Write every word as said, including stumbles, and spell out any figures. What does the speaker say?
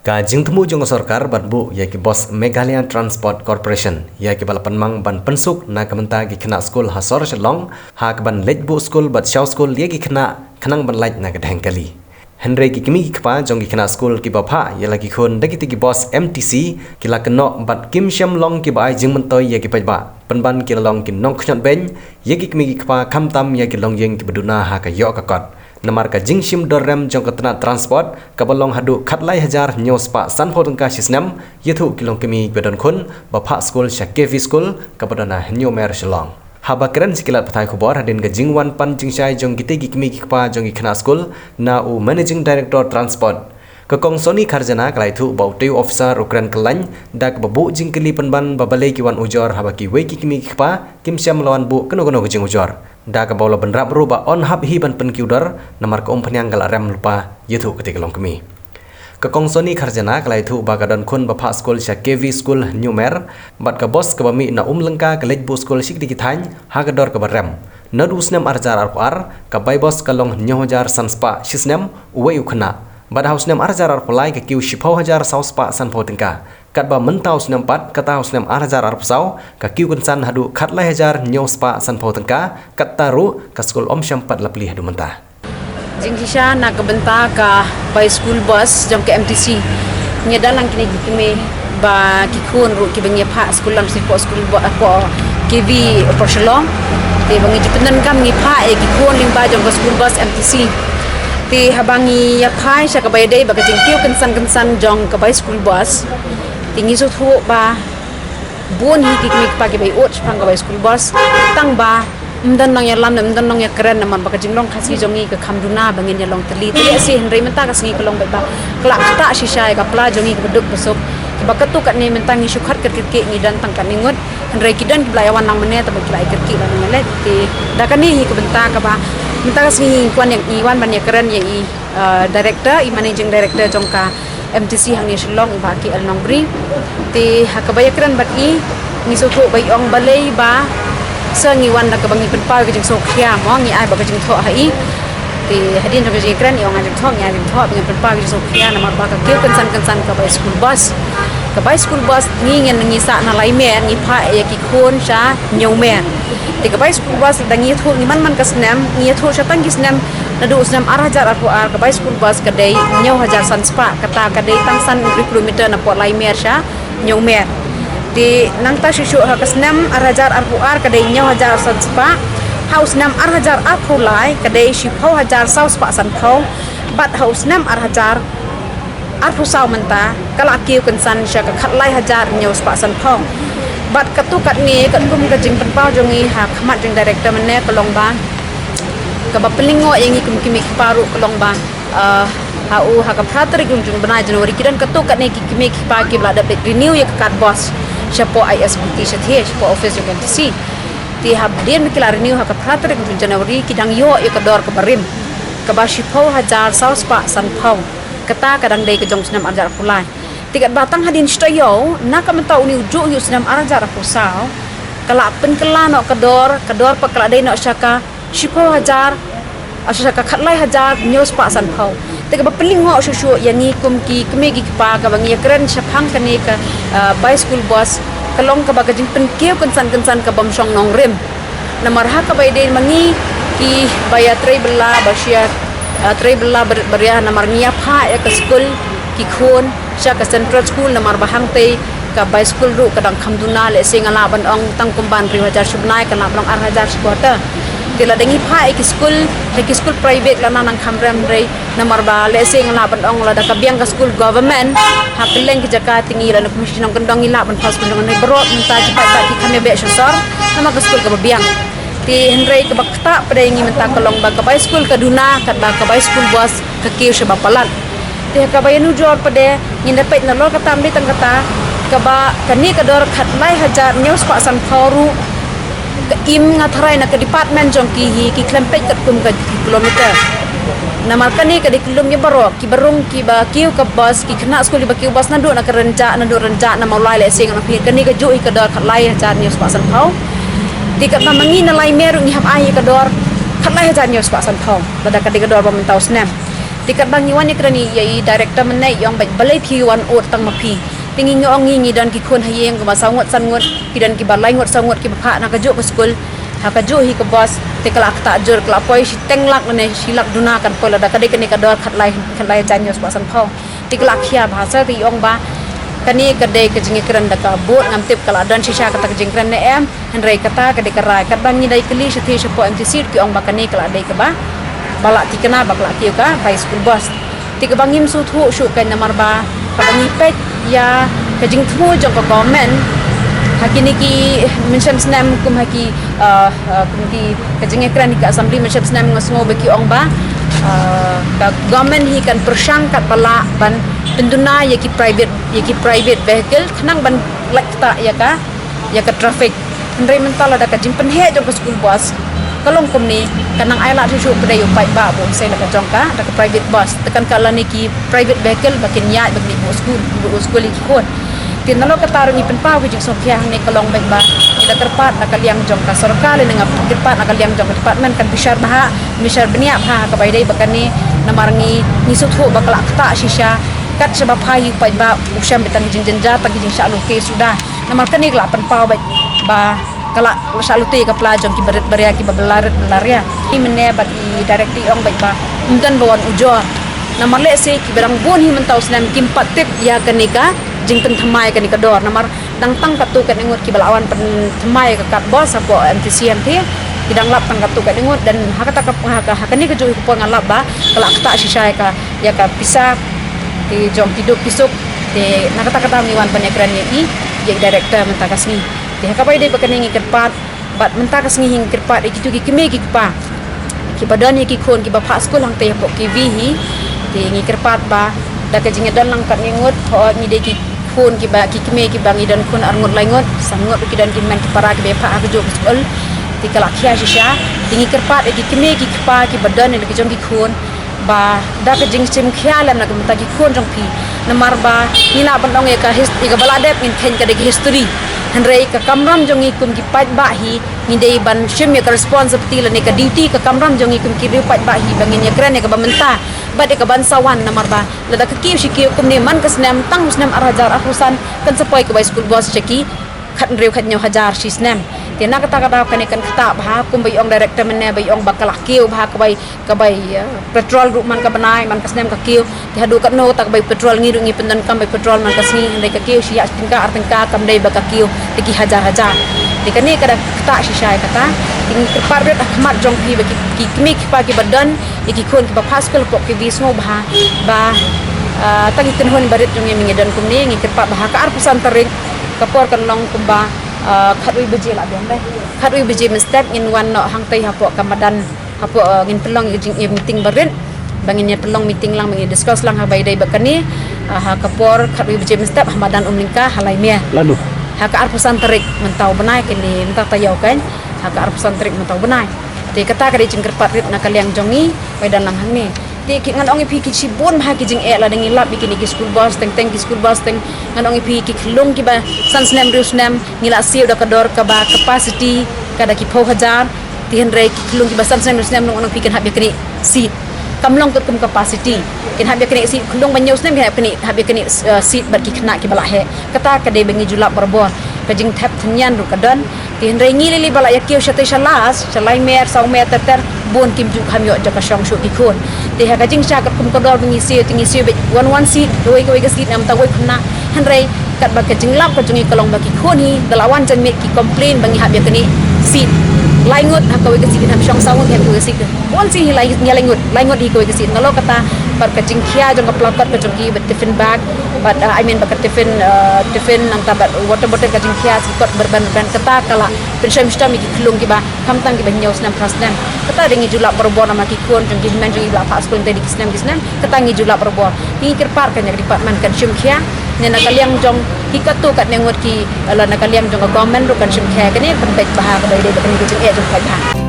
Ka jingthmu jong ka sorkar ban buh ïa ki bus Meghalaya Transport Corporation ïa kiba la pynmang ban pynsuk na ka bynta ki khynnah skul ha sor Shillong ha kaban leit buh skul bad shaw skul ïa ki khynnah khnang ban lait na ka dheng kali. Hynrei ki kmie ki kpa jong ki khynnah skul kiba phah ïa la ki khun da kitei ki bus M T C ki la kynnoh bad kim shym long kiba ai jingmyntoi ïa ki paidbah, pynban ki la long ki nongkhñiot beiñ ïa ki kmie ki kpa khamtam ïa ki longïing kiba duna ha ka ïoh ka kot. Namar ka jingshim dor rem jong ka tnat transport kaba long haduh khatlai hajar hynñiew spah sanphew tyngka shi snem, ïathuh ki longkmie kiba don khun ba phah skul sha K V skul kaba don ha Hynñiewmer Shillong. Haba kren sha ki lad pathai khubor hadien ka jingwan pan jingshai jong kitei ki kmie ki kpa jong ki khynnah skul na u Managing Director Transport, ka Kong Sony Kharjana ka la ïathuh ba utei u officer u kren kyllain da kaba buh jingkylli pynban ba balei ki wan ujor haba kiwei ki kmie ki kpa kim shym la wan buh kano kano ka jingujor. Da kaba u la bynrap ruh ba un hap hi ban pynkiew dor namar ka umphniang ka la rem lypa, ïathuh katei ka longkmie. Ka Kong Sony Kharjana ka la ïathuh ba ka don khun ba phah skul sha K V skul Hynñiewmer bad ka bus kaba mih na Umlyngka ka leit buh skul sha kitei ki thaiñ ha ka dor kaba rem. Naduh u snem ar hajar arphew ar, ka bai bus ka long hynñiew hajar san spah shi snem uwei u khynnah. Bad ha u snem ar hajar arphew lai ka kiew shiphew hajar saw spah sanphew tyngka. Katba mynta u snem pat, kata ha u snem ar hajar arphew saw, ka kiew kynsan haduh khatlai hajar hynñiew spah sanphew tyngka, kata ruh ka skul ym shym pat la plie haduh mynta. Jingshisha na ka bynta ka bai school bus jong ka M T C. Ngi da lang kine ki kmie ba ki khun ruh kiba ngi phah skul lang sha poh skul ba poh K V poh Shillong. Te ba ngi ju pyndonkam ngi phah ïa ki khun lyngba jong ka school bus M T C. Te haba ngi ïa phai sha kaba ïadei bad ka jingkiew kynsan kynsan jong ka bai school bus, te ngi sngewthuh ba bun hi ki kmie ki kpa kiba ïoh shaphang ka bai school bus. Tang ba ym don nongïalam, ym don nongïakren namar ba ka jinglong Khasi jong ngi ka kham duna ba ngin ïa long tylli. Te lehse hynrei mynta ka sngi ka long beit ba ka la ktah shisha ïa ka pla jong ngi kaba duk ba suk. Kaba katto katne mynta ngi shu khot kyrkieh ngi don tang katne ngut. Hynrei ki don kiba la ïa wan lang mynne, tang ba ki la ïa kyrkieh la nang leit. Te da kane hi ka bynta kaba mynta ka sngi ngi wan ïa, ngi wan ban ïakren ïa i, uh, director, i managing director jong ka M T C hangne Shillong, i Bah K L Nongbri. Te ha kaba ïakren bad i, ngi sngewthuh ba i ong balei ba sa ngi wan da kaba ngi pynpaw ka jingsngewkhia mo, ngi ai ba ka jingthoh ha i. Te hadien jong ka jingïakren i ong ai jingthoh, ngi ai jingthoh, ba ngi pynpaw ka jingsngewkhia namar ba ka kiew kynsan kynsan ka bai school bus. Ka bai school bus ngi ngin ngi sah na Laimer, ngi phah ïa ki khun sha Hynñiewmer. Te ka bai school bus da ngi ïathuh ngi man man ka snem, ngi ïathuh sha tang ki snem, naduh u snem ar hajar arphew ar ka bai school bus ka dei hynñiew hajar san spah, kata ka dei tang san ngut kilometer na poh Laimer sha Hynñiewmer. Te nangta shuh shuh ha ka snem ar hajar arphew ar ka dei hynñiew hajar san spah, ha u snem ar hajar arphew lai ka dei shiphew hajar saw spah sanphew, bad ha u snem ar hajar arphew saw mynta ka la kiew kynsan sha ka khatlai hajar hynñiew spah sanphew. Bad katto katne katkum ka jingpynpaw jong ngi ha khmat jong director mynne ka long ba kaba pynlyngngoh ïa ngi kum ki kmie ki kpa ruh ka long ba, ah, ha u ha ka phra tarik jong, jong bnai January ki don katto katne ki kmie ki kpa kiba la dep renew ïa ka card bus shapoh I S B T shatei, shapoh office jong M T C. Te hadien ba ki la renew ha ka phra tarik jong January ki dang ïoh ïa ka dor kaba rim, kaba shiphew hajar saw spah sanphew. Kata ka dang dei ka jong u snem ar hajar arphew lai. Te katba tang hadien shi taïew na ka mynta une u juh hi u snem ar hajar arphew saw, ka la pynkylla noh ka dor, ka dor pat ka la dei noh sha ka shiphew hajar, ah, sha ka khatlai hajar hynñiew spah sanphew. Te kaba pynlyngngoh shuh shuh ïa ngi kum ki kmie ki kpa kaba ngi ïakren shaphang kane ka, ah, bai school bus ka long kaba ka jingpynkiew kynsan kynsan ka bym shong nongrim. Namar ha kaba ïadei ma ngi kiba ïa trei bylla ba shia, ah, trei bylla bar-, baria namar ngi ïa phah ïa ka skul ki khun sha ka central school namar ba hangtei ka bai skul ruh ka dang kham duna, lehse nga lah ban ong tang kumba hynriew hajar shi bnai kan lah ban long ar hajar shi quarter. Te lada ngi phah ïa ki skul, ïa ki skul private la nang kham rem rei. Namar ba lehse nga lah ban ong lada ka biang ka skul government ha kylleng ki jaka te ngi lada kum shi nongkyndong ngi lah ban phah skul jong ngi baroh mynta ki paidbah ki kham ïa beh sha sor namar ka skul kaba biang. Te hynrei kaba ktah pat ïa ngi mynta ka long ba ka bai skul ka duna katba ka bai skul bus ka kiew shaba palat. Te ha kaba ïanujor pat ngin da peit nalor kata ym dei tang kata, kaba kane ka dor khatlai hajar hynñiew spah sanphew ruh ka im nga tharai na ka department jong ki hi ki khlem peit katkum ka kilometer. Namar kane ka dei ka lum ïa baroh, kiba rung kiba kiew ka bus, ki khynnah skul kiba kiew bus naduh na ka Rynjah, naduh Rynjah na Mawlai lehse ngan ong phi, kane ka juh hi ka dor khatlai hajar hynñiew spah sanphew. Te katba ma ngi na Laimer ruh ngi hap ai ïa ka dor khatlai hajar hynñiew spah sanphew lada ka dei ka dor ba mynta u snem. Te katba ngi wan ïakren ïa i director mynne, i ong beit balei phi wan ud tang ma phi. Te ngi ong ngi, ngi don ki khun ha ïing kumba saw ngut san ngut, ki don kiba lai ngut saw ngut kiba phah na kajuh ka skul. Ha kajuh hi ka bos, te ka la ktah jur, ka la poi shiteng lak ne shi lak duna kan poi lada ka dei kane ka dor khatlai, khatlai hajar hynñiew spah sanphew. Te ka la khia bha sa, te i ong ba kane ka dei ka jingïakren da ka board, ngam tip ka la don shisha kata ka jingkren ne em. Hynrei kata ka dei ka rai, katba ngi da kylli shathie shapoh M T C, ki ong ba kane ka la dei kaba, ba la thikna ba ka la kiew ka bai school bus. Te kaba ngim sngewthuh shuh ka namar ba kaba ngi peit ïa ka jingthmu jong ka government ha kine ki mynshem snem kum ha ki, uh, uh, kum ki ka jingïakren hi ka assembly mynshem snem, nga sngew ba ki ong ba, uh, ka government hi kan pyrshang katba lah ban pynduna ïa ki private, ïa ki private vehicle khnang ban lait ktah ïa ka, ïa ka traffic. Hynrei mynta lada ka jingpynheh jong ka school bus ka long kumne, kan nang ai lad shuh shuh pdei u paidbah ba un sei la ka jong ka da ka private bus, te kan ka lane ki private vehicle ba kin ïaid ba kin buh skul, buh skul ïa ki khun. Te nalor kata ruh ngi pynpaw ka jingsngewkhia hangne ka long beit ba ngi da kyrpad na ka liang jong ka sorkar lane nga kyrpad na ka liang jong ka department kan bishar bha, bishar bniah bha ha kaba ïadei bad kane, namar ngi, ngi sngewthuh ba ka la ktah shisha. Kat shaba phai hi u paidbah u shem beit tang ki jingjynjar, tang ki jingshah lute suda. Namar kane ka la pynpaw beit ba ka la shah lute ka pla jong ki barit baria kiba la rit ba la ria. Ngi mynne bad i director i ong beit ba ym don ba wan ujor. Namar lehse kiba dang bun hi mynta u snem kim pat tip ïa kane ka jingpynthymmai kane ka dor. Namar dang tang katto katne ngut kiba la wan pynthymmai ka card bus hapoh M T C M T. Ki dang lap tang katto katne ngut, dan ha kata ka, ha ka, ha kane kajuh ka por nga lap ba ka la ktah shisha ïa ka, ïa ka pisa, te jong ki duk ki suk. Te na kata kata ngi wan ban ïakren ïa i, ïa i director mynta ka sngi. Te ha kaba ïadei bad kane ngi kyrpad, bad mynta ka sngi hi ngi kyrpad ïa kito ki kmie ki kpa kiba don ïa ki khun kiba phah skul hangtei hapoh K V hi. Te ngi kyrpad ba da ka jingïadon lang katne ngut, hooid ngi dei ki khun kiba, ki kmie kiba ngi don khun ar ngut lai ngut, san ngut ki don ki hynmen ki para kiba phah ha kajuh ka skul. Te ka la khia shisha. Te ngi kyrpad ïa ki kmie ki kpa kiba don ïa la ki jong ki khun ba da ka jingshim khia lem na ka bynta ki khun jong phi. Namar ba ngi lah ban ong ïa ka his-, ïa kaba la dep ngin kheiñ ka dei ka history. Hynrei ka kamram jong ngi kum ki paidbah hi, ngi dei ban shim ïa ka responsibility lane ka duty, ka kamram jong ngi kum ki riew paidbah hi ba ngin ïakren ïa kaba mynta bad ïa kaban sa wan, namar ba lada ka kiew shi kiew kumne man ka snem, tang u snem ar hajar arphew san kan sa poi ka bai school bus sha ki khathynriew khathynñiew hajar shi snem. Te na kata ka daw kane kan ktah bha, kumba i ong director mynne ba i ong ba ka la kiew bha ka bai, ka bai, eh, petrol ruh man ka bnai, man ka snem ka kiew. Te haduh katno kata ka bai petrol ngi ruh ngi pyndonkam bai petrol man ka sngi, hynrei ka kiew shi ïa shi tyngka ar tyngka, kam dei ba ka kiew te ki hajar hajar. Te kane ka da ktah shisha ïa kata. Te ngi kyrpad rit ha khmat jong phi ba ki, ki kmie ki kpa kiba don ïa ki khun kiba phah skul hapoh K V, sngewbha ba, ah, tang ki kynhun barit jong ngi, ngi don kumne, ngi kyrpad ba ha ka arphew san tarik ka por kan long kumba, ah, khatwei baje la biang dei. Khatwei baje mynstep ngin wan noh hangtei hapoh ka madan, hapoh, ah, ngin pynlong ïa ka jing, ïa ka meeting barit. Ba ngin ïa pynlong meeting lang, ba ngin discuss lang ha kaba ïadei bad kane. Ah, ha ka por khatwei baje mynstep ha madan Umlyngka ha Laimiar. Lano? Ha ka arphew san tarik mynta u bnai kane, mynta taïew kan. Ha ka arphew san tarik mynta u bnai. Te kata ka dei jingkyrpad rit na ka liang jong ngi, ba ïadon lang hangne. Te ki, ngan ong ïa phi ki shibun bha ki jingeh lada ngi lap ïa kine ki school bus, teng teng ki school bus teng, ngan ong ïa phi ki khyllung kiba san snem hynriew snem ngi la siew da ka dor kaba capacity ka da ki phew hajar. Te hynrei ki khyllung kiba san snem hynriew snem ngan ong ïa phi kin hap ïaknieh seat. Kam long katkum capacity. Kin hap ïaknieh seat, khyllung ba hynñiew snem kin hap ïaknieh, hap ïaknieh, eh, seat bad ki khynnah kiba la heh. Kata ka dei ba ngi ju lap barabor. Ka jingthep tynñian ruh ka don. Te hynrei ngi lei lei ba la ïa kiew shatei sha Laas, sha Laimiar, Sawmer, ter ter, bun kim ju kham ïoh jaka shong shuh ki khun. Te ha ka jingshah katkum ka dor ba ngi siew, te ngi siew beit wan wan seat, kawei kawei ka seat, namar ta wei khynnah. Hynrei katba ka jinglap ka jong ngi ka long ba ki khun hi da la wan janmiet ki complain ba ngi hap ïaknieh seat lai ngut, ha kawei ka seat kin hap shong saw ngut, ha kawei ka seat wan seat hi lai, lai ngut, lai ngut hi kawei ka seat. Nalor kata bad ka jingkhia jong ka pla kot ka jong ki bad tiffin bag, bad, uh, I mean bad ka tiffin, uh, tiffin nangta bad water bottle, ka jingkhia shi kot berben berben, kata ka la pynshoi shitom ïa ki khyllung kiba khamtam kiba hynñiew snem, phra snem. Kata dei ngi ju lap barabor namar ki khun jong ki hynmen jong ngi ba la phah skul tang dei ki snem ki snem. Kata ngi ju lap barabor. Ngi kyrpad ka nia ka department kan shim khia. Ne na ka liang jong ki katto katne ngut ki, la na ka liang jong ka government ruh kan shim khia kane, pynbeit bha ka bai dei ba kane ka jingeh jong ka bha.